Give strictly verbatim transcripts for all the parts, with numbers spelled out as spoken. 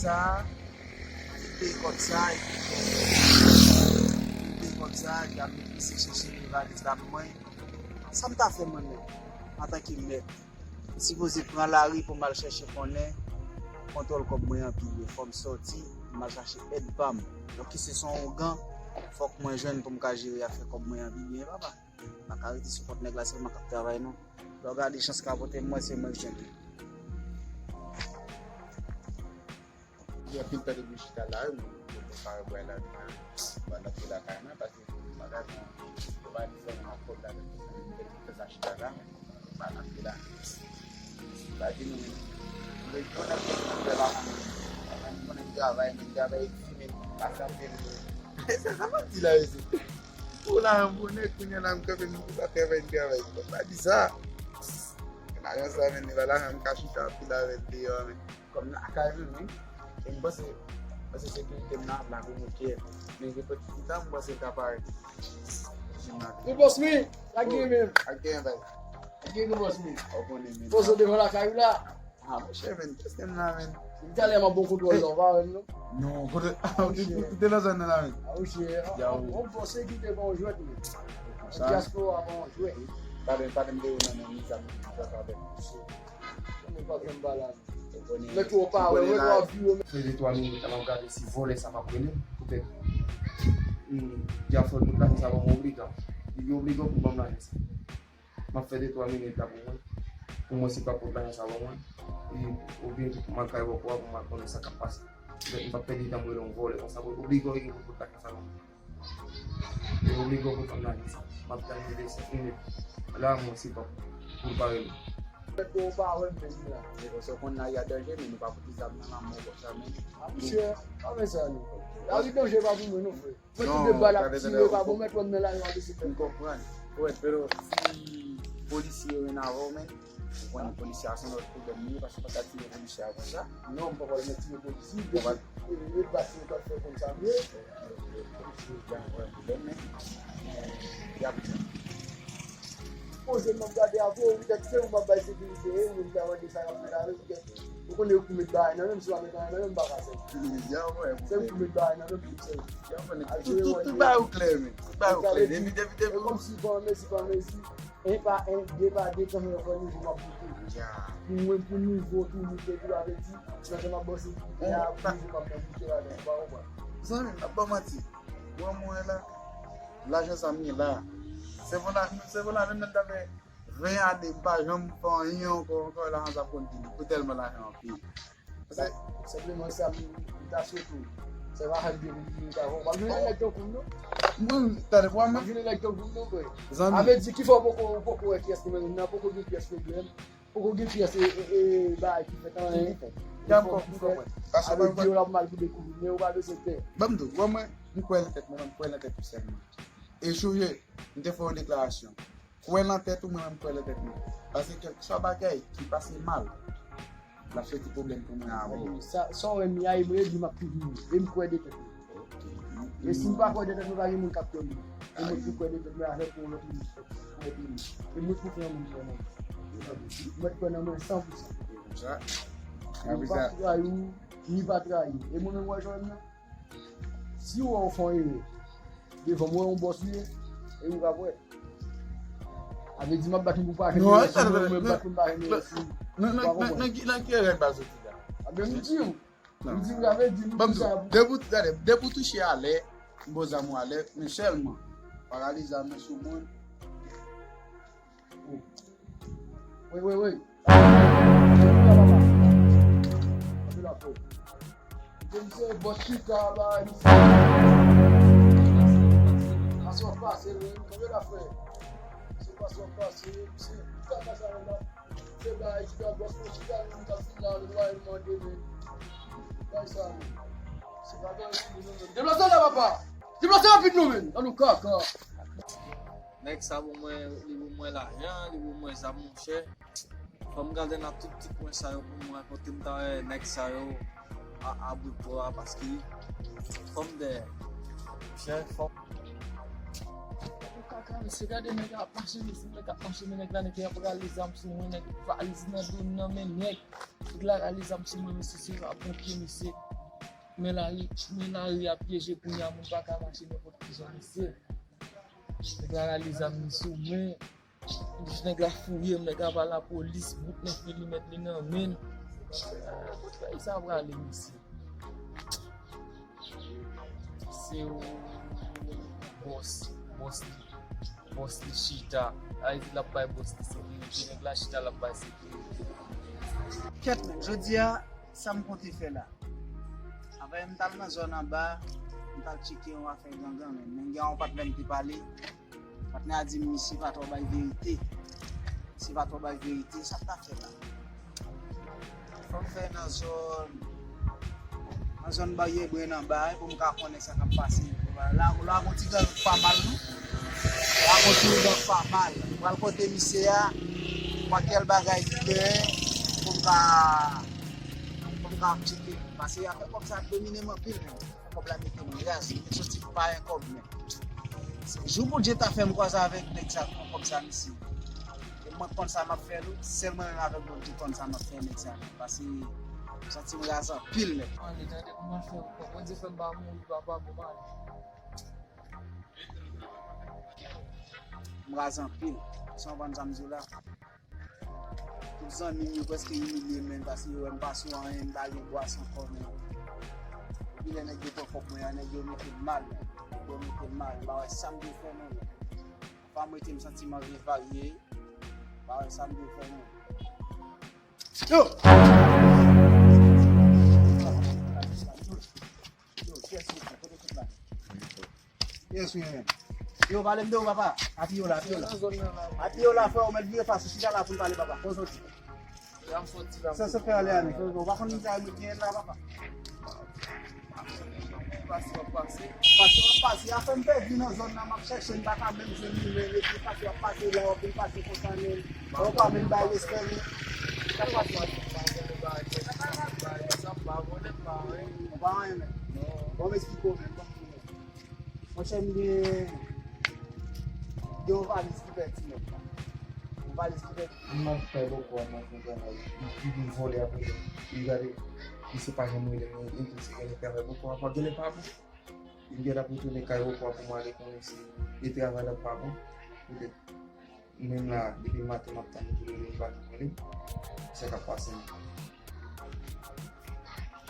Sa, li peye kòb sa, epi, li peye kòb sa, epi ap vin pase chèche valiz la pou mwen. Sa m ta fè mwen menm, antanke mèt? M sipoze pran lari pou m al chèche konnen kontwòl kòb mwen an pi byen. Fò m sòti, m al chache èd pa m. Donk, ki se son ougan, fòk mwen jwenn pou m ka jere afè kòb mwen an pi byen, papa. M pa ka rete sou kont nèg la sèlman k ap travay, non. Lè w gade chans ka pote m, mwen se mwen k jwenn li. Gen anpil tan depi m chita la, wi, mwen, mwen, mwen pa wè bway la vin la. Mwen antre lakay mwen, paske bagay mwen, yo pa di fè mwen ak kòb la, mwen fè sa chita la, mwen pa antre la. Pa di nou, mwen, mwen, mwen, mwen, mwen, mwen, mwen, mwen, mwen, mwen, travay, mwen travay di, men pa santi m. Se sa m ap di la, mesye. Pou la, yon bonè, kounye a la, m kanpe, m di, pa travay, m travay. Mwen pa di sa. Lajan sa, men, li pa lajan m ka chita anpil avè l deyò, men. Kòm lakay mwen, wi. E m panse, m panse sekirite m nan ap la pou mwen kè. Men gen pèt pita, m panse l ka parèt. Wi, bòs, wi. Sa k gen menm? Sa k gen, bay? Sa k gen, bòs, wi? Ou konnen, men. Poze w devan lakay ou la. Ah, monchè, men, tèste m nan, men. Talè m ap bon kontwòl la, ou pa wè m, non? Non, kote, ou te, ou te nan zòn nan la, men. Ah, monchè, ah, ah, bon, sekirite pa yon jwèt, men. Dyaspora pa yon jwèt. Talè, talè m te wè nan, nan mizè, m te wè avè m. Mwen pa janm pale avè w. Mèt ou pa wè, mèt ou ap viv. Fè de twa minit, m ap gade si vòlè sa p ap rele m. Poutèt, hmm, dyaspora tout lajan sa ban mwen obligan. Li obligan pou ban m lajan sa. M ap fè de twa minit la pou mwen. Pou mwen, si pa pot lajan sa ban mwen. E, oubyen tou, m al kay bòkò a pou m al konnen sa k ap pase. Poutèt m p ap pèdi tan m rele yon vòlè konsa, pou obligan pou pot lajan sa ban mwen. Yo oblije w kontan nan li. M ap tann li de senk minit. La, mwen, se pa pou l pa rele. Mèt ou pa wè m menm la. Se konsa w konn lari a danje, men nou pa pote zam nan nan men w konsa, men. A, monchè, pa fè sa, non. Lari danje pa pou mwen, non, frè. Mwen tout de bal ap tire, pa bon, mèt wè m nan lari a de senk. M konprann. Frè, pero si polisye yo vin avè w, men, ou konnen polisye a se yon lòt pwoblèm li ye, paske w pa ka tire polisye a konsa. Non, m pa pral met tire polisye. Depi, e, e, bati yo t ap fè konn sa m ye. Polisye yo gen yon pwoblèm, men, men, y ap jan. Poze m ap gade avè w, poutèt se ou m ap bay sekirite, e, ou menm ki ap mande sa y ap fè la, poutèt ou konnen yo ki met bagay nan men m, si w pa met anyen nan men m, m pa ka sèvi. Se ou ki met bagay nan men m pou m sèvi. Tout, tout, tout bagay ou klè, men. Tout bagay ou klè. Depi, depi, depi. E kòmsi pa anmezi, pa anmezi. En pa en, de pa de, kanmenm yo fè nivo m ap boute. Pou mwen, pou nivo tou, nivo tou avèti, nan jan m ap bòse, ya, pou nivo m ap nan boute ladan, ou pa konprann. Zanmi m, m ap ba w manti. Ou wè mwen la, lajan sa m gen la. Se pou la, se pou la, menm lè m ta fè ven ane, m pa janm fè anyen ankò, ankò, lajan sa ap konn vini. Pou tèlman lajan anpil. Senpleman sa m ta swete w. Se pa sa m te vin di w ta fè. W ap jwenn nèg tankou m, non. Mwen, tande, w ap jwenn nèg tankou m, non, frè. Zanmi. Sa vle di, ki fè w poko, w poko wè pyès pwoblèm nan, poko gen pyès pwoblèm, poko gen pyès, e, e, e, bagay ki fèt anyen. Ki fèt? Ki fè w fè? Sa vle di, w ap mal pou dekouvri, men w pa bezwen pè. Ban m di w, wè mwen, m kwè nan tèt mwen, m kwè nan tèt ou sèlman. E sonje, m te fè yon deklarasyon. Kwè nan tèt ou, mwen menm kwè nan tèt mwen. Paske kèlkeswa bagay ki pase mal, l ap soti pwoblèm pou mwen avè w. Sa, sa w wè m ye a, e mwen, e li m ap toujou ye. E m kwè de tèt mwen. E si m pa kwè de tèt mwen, pa gen moun k ap kwè m. E mwen ki kwè de tèt mwen avèk yon lòt moun. E mwen ki fè yon moun kwè nan mwen. Mwen kwè nan mwen san pou san. Mwen pa trayi w, ni pa trayi w. E mwen menm, wè, jan w wè m nan. Si w wè w fè yon erè, devan m wè yon bòs ou ye, e ou ka kwè. A vle di m ap bat m pou pa janm reyisi, mwen menm m bat pou m pa janm reyisi. Nan, nan, nan, nan ki, nan ki erè m pa soti la? A ben m di w. M di w, a vle di m di sa pou. Depi w, gade, depi w touche alè, m poze zam ou alè, men sèlman, pa rale zam nan sou moun. Wi, wi, wi. Kanpe la, frè. Kanpe la, frè. Kanpe, misye, bòt chita, bay, misye. Pase w ap pase, wi. Kanpe la, frè. Se pase w ap pase, misye. Kaka sa la. Se bay, chita, bòt chita, nou, nou ka fin la, nou va mande, men. Bay sa, men. Se pa bay, non, non, non. Deplase la, papa. Deplase rapid, non, men. An nou kaka. Nèg sa pou mwen, li pou mwen lajan, li pou mwen zam, monchè. Fò m gade nan tout ti kwen sa yo pou mwen, kote m ta wè nèg sa yo a, a bout bò a, paske fò m dèyè. Monchè, fò m. Kaka, mesye, gade nèg ap mache, mesye, nèg ap mache, men nèg la, nèg la pral li zam sou mwen, nèg valiz nan do m nan, men nèg. Nèg la rale zam sou mwen, mesye, se pa ponpye, mesye. Men lari, men lari a pyeje kounye a, moun pa ka mache nenpòt ki jan misye. Nèg la rale zam li sou mwen. Nèg la fouye m, nèg la ba lapolis, bout nèf milimèt li nan men l. Kot peyi sa prale, mesye? Se ou, bòs, bòs li, bòs li chita. Ayiti l ap bay bòs li sekirite, nèg la chita l ap bay sekirite. Kèt menm, jodi a, sa m konte fè la? Avè m t al nan zòn anba, m t al tcheke yon afè gangan, men, men gen yon patnè m te pale. Patnè a di m, misye pa twò bay verite. Misye pa twò bay verite, sa k ta fè la? Fò m fè nan zòn, nan zòn Baryè Bren anba, wi, pou m ka konnen sa k ap pase. La, la gon ti gang k pa mal, non. La gon ti gang k pa mal. M pral kote misye a, pa kèl bagay ki genyen, pou m ka, pou m ka tcheke. Pase afè kòb sa domine m anpil, menm. Kòb la mete m raz, m soti pa yon kòb menm. Se jou Bondye ta fè m kwaze avèk nèg sa, pran kòb sa, misye. E mwen konn sa m ap fè, wi. Sèl mwen menm avèk Bondye konn sa m ap fè nèg sa. Pase m santi m raz anpil, nèg. Mande, tande, kòman fè, Bondye fè m pa mouri, papa, pou mande. M raz anpil. Sa w konprann sa m di w la? Tout zanmi m yo prèske imilye m, men, paske yo wè m pa sou anyen, m pa gen bwas ankò, men. Depi lè nèg yo pran kòb mwen an, nèg yo mete m mal, men. Nèg yo mete m mal, m pa wè sa m dwe fè, non, men. Anfan, mwen te m santi m anvi varye, m pa wè sa m dwe fè, non. Yo! Yo, kiyès ou ye? Kote tout la? Kiyès ou ye menm? Yo, pale m de ou, papa. Apiye w la, apiye w la. Apiye w la, frè, ou mèt vire fas ou, chita la pou n pale, papa. Fò w soti. Sa, sa fè ale, ale. Ou pa konn mize a mwen genyen la, papa. Pase w ap pase. Pase w ap pase. Afè m pèdi nan zòn nan, m ap chèche, m pa ka menm jwenn li, men epi pase w ap pase la, w ap vin pase konsa, men ou pa menm bay respè, men. Sa k pase? Ou pa anyen, men. Bon, m esplike w, men. Monchè, m gen yon valiz ki pèdi nèt la. Yon valiz ki pèdi. M ap fè bòkò a nan fon travay. Li vin vòlè apre li. Li gade, li se pa janm rele mwen, li di se genlè travay bòkò a pa genlè pa bon. Li genlè ap retounen kay bòkò a pou m ale konnen si li travay la pa bon. Petèt. Menm la, depi maten m ap tann li pou li vin pa janm rele m. Sa k ap pase menm.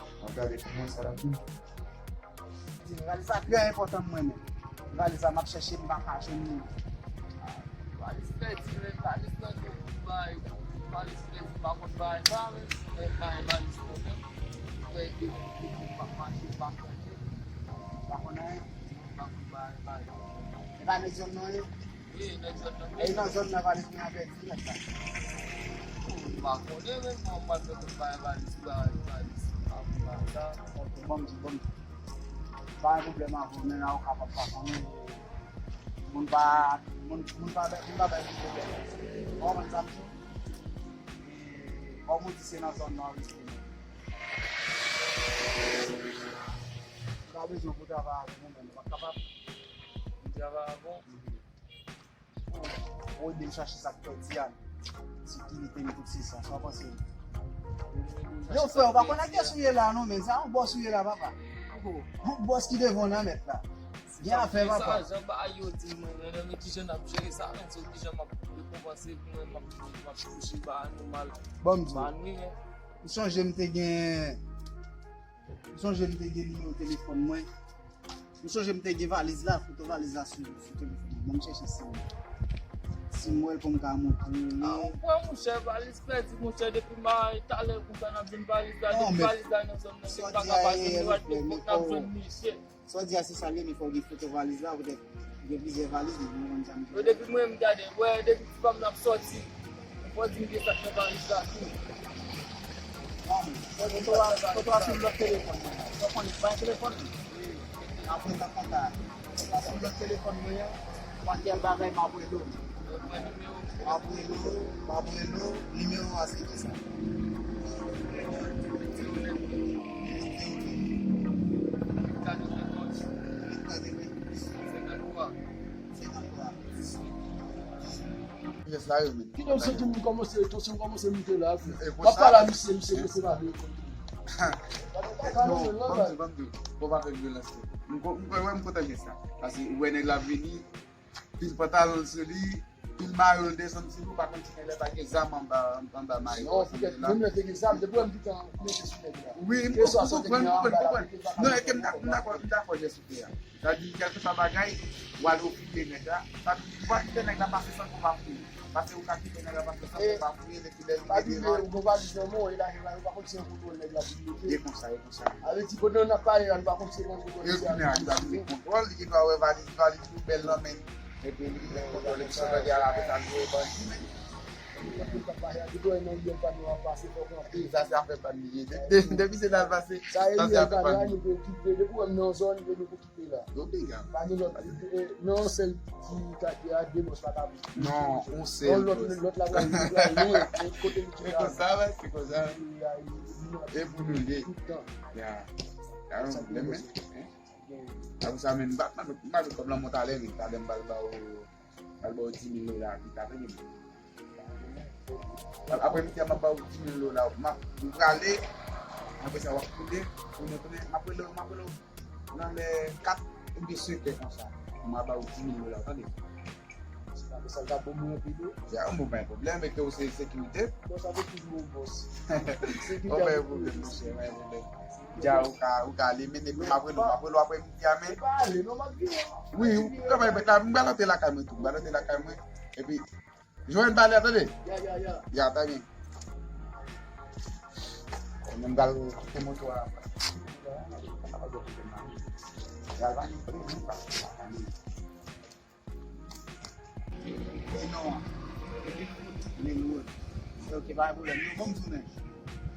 M ap gade pou mwen sa l ap di m. Di m, valiz la trè enpòtan pou mwen menm. Valiz la m ap chèche, m pa ka jwenn li. Valiz pèdi, men valiz nan ke pou bay. Valiz pèdi, m pa konn bagay sa, men si mwen bay valiz mwen menm, mwen ede moun pou m ap mache, m pa konn anyen. M pa konn anyen, m pa konn bagay, bagay. E pa nèg zòn nan ye? Wi, nèg zòn nan. E nan zòn nan, valiz mwen an pèdi nèt la. M pa konnen, men mwen pral fè kout bay valiz, bay valiz. Ban m di, ban m di. Pa gen pwoblèm avè w, men avoka pa konnen. Moun pa, moun, moun pa, moun pa bay moun pwoblèm. Ou konprann sa m di w? E, kòm ou di se nan zòn nan, wi. Ou ta bezwen pou travay avè mwen, men ou pa t kapab. Pou travay avè w? Ou ede m chache sa k pèdi a, sekirite m, tout se sa. Sa w panse? Yo, frè, ou pa konn nan kiyès ou ye la, non, men sa yon bòs ou ye la, papa. Yon bòs ki devan w nan mèt la. Gen afè, papa. Sa, jan bagay yo di mwen, men, men kijan n ap jere sa, men, se kijan m ap rekonpanse pou mwen, m ap, m ap touche, pa nòmal. Ban m di w. Pa nou, men. M sonje m te gen, m sonje m te gen nimewo telefòn mwen. M sonje m te gen valiz la, foto valiz la sou, sou telefòn mwen. Ban m chèche si m, si m wè l pou m ka montre w li. A, ou kwè, monchè, valiz pèdi, monchè, depi m a talè konsa n ap jwenn valiz la, depi valiz la nan zòn nan, nèg pa ka pase, nou al fè fòk n ap jwenn misye. Sa w di a se sa l ye, men fò w gen foto valiz la, poutèt gen plizyè valiz, men nou konn sa m di. Yo, depi mwen m gade, wè, depi ti fanm nan ap sòti, fò di m gen sa k nan valiz la tou. Foto a, foto a sou lòt telefòn mwen. Ou konnen, bay telefòn mwen. Apre, m ap konn ta. Foto a sou lòt telefòn mwen an, pa kèl bagay m ap rele w. M ap rele w, m ap rele w, nimewo a se kisa? Kite m soti m kòmanse, tansyon m kòmanse monte la. M ap pale a misye, misye prese pa vle reponn. Non, ban m di, ban m di, fò w pa fè vyolans. M ko-, m ko-, wè, m kontan jès la. Paske ou wè nèg la vini, pil pantalon l sou li, pil mayo l desann sou li, ou pa konn si nèg la pa gen zam anba, anba mayo. Non, poutèt menm lè te gen zam, depi wè m gentan mete sou nèg la. Wi, m konprann, m konprann, m konprann. Non, e ke m dakò, m dakò, m dakò jès ou fè a. Sa di, kèlkeswa bagay, w al ofile nèg la. Sa di, ou pa kite nèg la pase san ke w pa fouye. Paske ou ka kite nèg la pase san ke w pa fouye, epi lè li vini devan. Ou gon valiz nan men w, e lajan la, ou pa konn si se yon kontwòl nèg la vin mete. E konsa, e konsa. Sa vle di, pandan n ap pale la, nou pa konn si se yon kontwòl. E kounye a, li ta vin kontwòl, li gendwa wè valiz, valiz tou bèl nan men l. Epi li vin kontwòl, epi sou lòt a la, apre sa, l voye bandi, men. Sa se afè bandi li ye. De-, de-, depi se nan l pase, sa se afè bandi li ye. Depi se nan l pase, sa se afè bandi li ye. Depi w wè m nan yon zòn, e nou pou kite la. Obliga. Pa gen lòt, e, nan yon sèl ti katye a, de bòs pa ka viv. Non, yon sèl bòs. Lòt, lòt la pral, pral lwen, lòt kote li chita. Se konsa, wi, se konsa. E pou nou ye. Tout tan. Ya. Sa pou nou ye. Apre sa, men, m pa, m pa met kòb lan mwen talè, men talè m pral ba w, pral ba w di mil dola, ki ka vini. Apre midi a, m ap ba w di mil dola, m ap, m prale, apre sa, w ap koute, pou nou tounen, m ap rele w, m ap rele w nan lè kat oubyen senkè konsa, m a ba w di mil dola, tande. Sa, sa ka bon mwen anpil wi. Ya, bon, pa gen pwoblèm, e ke w se sekirite. Bon, sa te toujou yon bòs. Sekirite. Ou pa gen pwoblèm, monchè, pa gen pwoblèm. Ya, ou ka, ou ka ale, men epi m ap rele w, m ap rele w apre midi a, men. E pa ale, non, m ap vini. Wi, ou ka bay bèt la, m pral antre lakay mwen tou, m pral antre lakay mwen. Epi, jwenn pale, tande. Ya, ya, ya. Ya, ta byen. Mwen m pral kite moto a. Ya, pa gen pwoblèm, m pral antre lakay mwen. E non an. Lil Wood. Ok, pa gen pwoblèm. Yo, ban m tounen.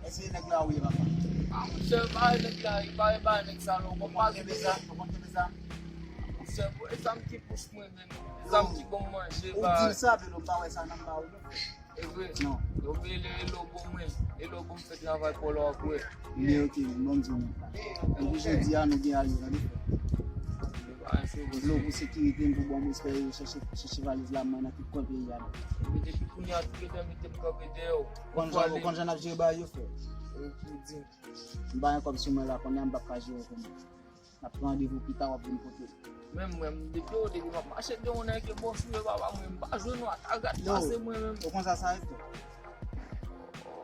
Èske nèg la ou ye, papa? Ah, monchè, pa nèg la, pa, pa nèg sa non. Ou konn kenbe zam? Ou konn kenbe zam? Monchè, pou e zam ki pous mwen menm. E zam ki ban m manje, ou di m sa, Belo, m pa wè sa nan ba ou non. E vre? Non. Yo rele Elo bon mwen. Elo bon m fè travay pou lò ap wè. Men ok, men bon, m di w. Epi jodi a, nou gen ale, tande. Lo pou sekirite m, pou bon respè, yo chèche, chèche valiz la, mwen nan tout kwen peyi a. Epi depi kounye a, tout lè mete m kanpe dèyè w. Ou konn jan, ou konn jan n ap jere bagay yo, frè? Ou di m. M pa gen kòb sou mwen la, kounye a m p ap ka jere kounye a. N ap pran randevou pita, w ap vin kote m. Men mwen, depi yo, depi m ap mache de yon nèg ke bòs ou ye, papa, mwen, m pa jwenn ou, ata gad pase mwen menm. Ou konn sa sa ye tou?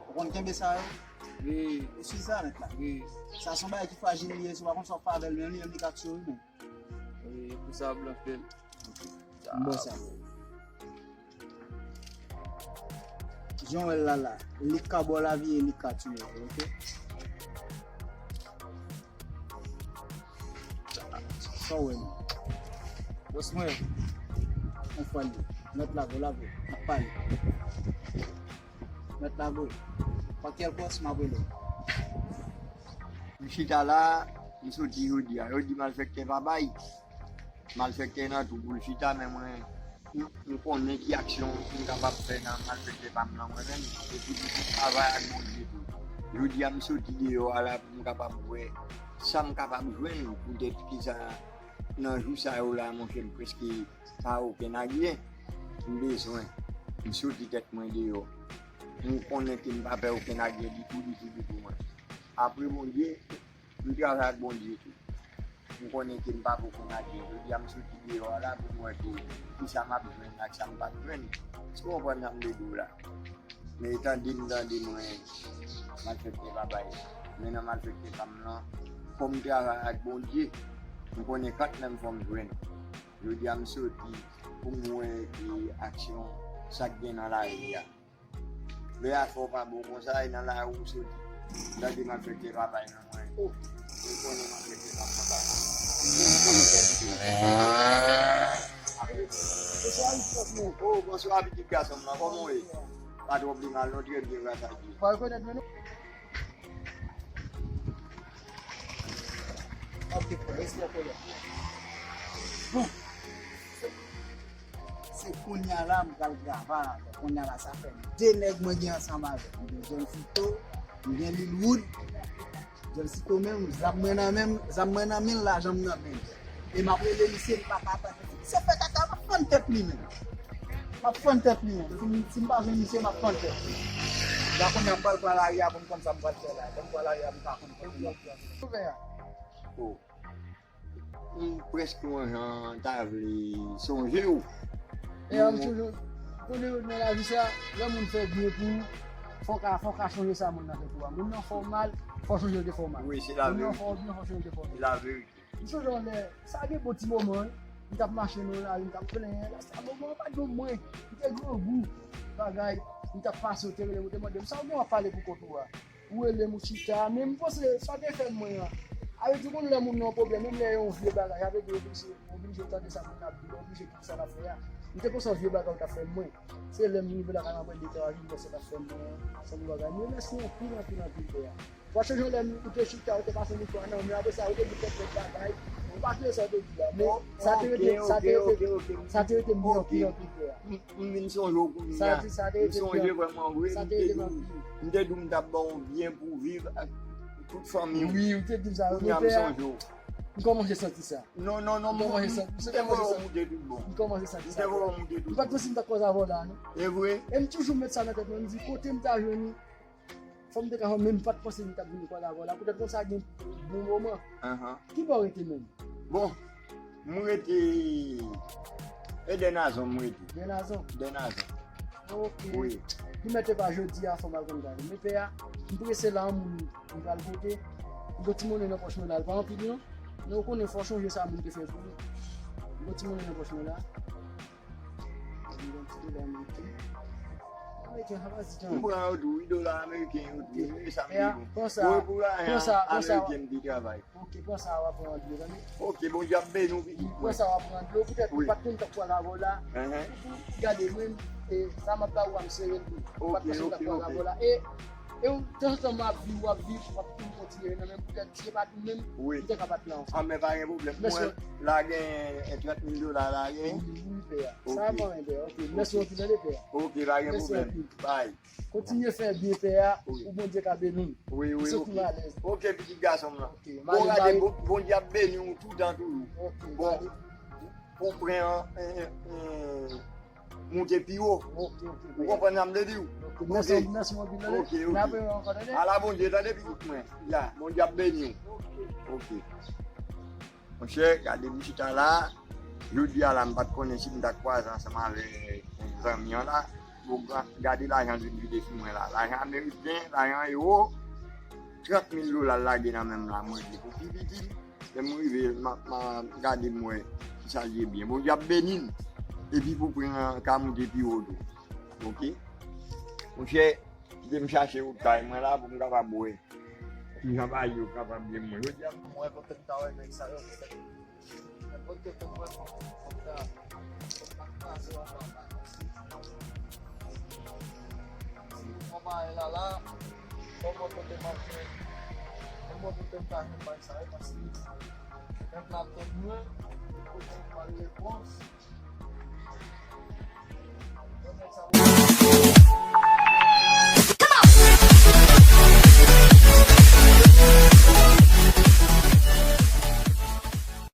Ou konn kenbe sa yo? Wi. Ou swiv sa nèt la? Wi. Sa se yon bagay ki frajil li ye, si w pa konn sa w fè avè l, menm li menm li ka tiye w menm. Wi, pou sa blan fè l. M ba w sa. Jan w wè l la la, li ka ba w lavi e li ka tiye w, ok? Sa w wè menm? Bòs mwen. Yon fwa li. Nòt la, go, la, go. N ap pale. Nòt la, go. Pakèl bòs, m ap rele w. M chita la, m soti jodi a. Yo di malfektè pa bay. Malfektè nan tou pou l chita, men mwen, m, m konnen ki aksyon m kapab fè nan malfektè pa m lan mwen menm, e pou m travay ak Bondye tou. Jodi a, m soti deyò a la pou m kapab wè sa m kapab jwenn, poutèt ki sa nan jou sa yo la, monchè, m prèske pa okenn agyen. M bezwen, m soti tèt mwen deyò. M konnen ke m pa fè okenn agyen ditou, ditou, ditou, mwen. Apre Bondye, m travay ak Bondye tou. M konnen ke m pa poko nan byen. Jodi a, m soti deyò a la pou m wè ke kisa m ap jwenn ak sa m p ap jwenn. Èske w konprann sa m vle di w la? Men tande m, tande mwen, malfektè pa bay. Men nan malfektè pa m lan, fò m travay ak Bondye. M konnen kat menm fò m jwenn. Jodi a, m soti pou m wè ki aksyon sa k gen nan lari a. Lè afè w pa bon konsa, e nan lari w soti. Gade malfektè pa bay nan mwen. Oh, ou konnen malfektè pa bay. Oh, bonswa, pitit gason m nan, kòman w ye? Pa twò pi mal, non, trè byen, gras a Dye. Ok, frè, respè, frè. Bon. Se kounye a la m pral travay avè l. Kounye a la, sa fè de nèg mwen gen ansanm avè l. M gen John Cito, m gen Lil Wood. John Cito menm, zam mwen nan men m, zam mwen nan men l, lajan m nan men l. E m ap rele misye, li pa ka atann. Misye fè kaka, m ap fann tèt li menm. M ap fann tèt li menm. Si m, si m pa jwenn misye, m ap fann tèt li. La kounye a m pral pran lari a pou m konn sa m pral fè la. Lè m pran lari a, m ka konn sa m pral fè. Ouvè a. Oh. M prèske yon jan ta vle sonje w. E m toujou, konnen nan lavi sa, lè moun fè byen pou ou, fò w ka, fò w ka sonje sa moun nan fè pou ou a. Moun nan fè w mal, fò w sonje l te fè w mal. Wi, se laverite. Moun nan fè w byen, fò w sonje l te fè w mal. Se laverite. M sonje yon lè, sa gen bon ti moman, wi. M t ap mache nan lari, m t ap plenyen. Lè sa moman an pa t bon mwen. M te grangou. Bagay, m t ap pase, yo te rele m, yo te mande m, "Sa w gen w ap pale pou kont ou a?" Ou rele m, ou chita. Men m panse, sa w te fè m mwen an. A vle di, ou konn lè moun nan yon pwoblèm, menm lè e yon vye bagay, a vle di, oblije, oblije tande sa moun nan ap di, oblije koute sa l ap fè a. M te panse yon vye bagay ou t ap fè m mwen. Se lè m rive lakay mwen, m ap wè detay a, m panse l ap fè m mwen an. Se yon bagay. M remèsye w anpil, anpil, anpil, pè a. Paske jan lè ou te chita, ou te pase mikwo a nan men, apre sa, ou te di kèk lòt bagay. Ou pa tande sa ou te di a, men sa te rete, sa te rete, sa te rete m byen anpil, anpil, frè. M, m vin sonje w kounye a. Sa te, sa te rete m byen anpil. M sonje vrèman vre, m te di w, m te di w m t ap ba w byen pou w viv ak tout fanmi w. Wi, ou te di m sa, kounye a m sonje w. M kòmanse santi sa. Non, non, non, m, m te voye w moute tout bon. M kòmanse santi sa. M te voye w moute tout bon. M pa t panse m t ap kwaze avè w la, non. E vre? E m toujou met sa nan tèt mwen, m di, kote m ta jwenn ou? Fò m te ka fè, men m pa t panse m t ap vin kwaze avè w la. Poutèt konsa gen bon moman. Ki bò w rete menm? Bon, m rete, e Dènazon m rete. Dènazon? Dènazon. Ok. Wi. Li mèt e pa jodi a, fò m al konn bagay. Men pè a, m prese la, yon moun m pral kote. M gen ti monnen nan pòch mwen la, l pa anpil non. Men ou konnen fò w sonje sa moun te fè pou ou. M gen ti monnen nan pòch mwen la. M gen ti dola ameriken. Ameriken, sa pa di tan. M pran yo tou, wi, dola ameriken yo tou, wi, sa m gen bon. Pran sa, pran sa, pran sa. Ameriken m te travay. Ok, pran sa, w ap pran dlo, tande. Ok, Bondye ap beni w, pitit mwen. Pran sa, w ap pran dlo, poutèt ou pa t konn t ap pran avè w la. Gade, mwen, e, sa m ap ba ou a, m sere l tou. Ou pa t panse m t ap pran avè w la. E, e, ou, tanzantan, m ap viv, w ap viv, w ap tou kontinye nan menm, poutèt si se pa t ou menm, m te ka pa t la ankò. Ah, men pa gen pwoblèm. Mwen, la gen, e, trant mil dola la, gen. Wi, wi, pè a. Sa mwen, pè a. Ok, mèsi anpil, tande, pè a. Ok, pa gen pwoblèm. Mèsi anpil. Bye. Kontinye fè byen, pè a, pou Bondye ka beni w. Wi, wi, ok. Ok, pitit gason m lan. Ok, bon, gade, Bondye ap beni w toutan toujou. Ok, bon, pou pran an, an, an, moute pi wo. Ok, ok, pè a. Ou konprann sa m vle di w? Ok, mèsi, mèsi anpil, tande. Ok, ok. N ap wè ankò, tande. Ala Bondye, tande, pitit mwen. Ya, Bondye ap beni w. Ok. Ok. Monchè, gade m chita la. Jodi a la, m pa t konnen si m t ap kwaze ansanm avèk zanmi an la. Bon, ga-, gade lajan l vin vide sou mwen la. Lajan ameriken, lajan ewo, trant mil dola l lage nan men m la, mwen di pou pi piti. Lè m rive, m a, m a gade m wè si sa l ye byen. Bondye ap beni n. Epi pou pran an ka moute pi wo tou. Ok? Monchè, kite m chache wout kay mwen la pou m kapab wè. Kijan bagay yo kapab ye mwen. Jodi a m wè kote m ta wè nèg sa yo, kote m, nenpòt kote m wè fòk, fòk ta, fòk ta kraze w anba bagay. Si w pran bagay la la, fò m wè kote m ap jwenn, fò m wè kote m ta jwenn bagay sa yo, paske pèp la ap tann mwen, kote m pral repons.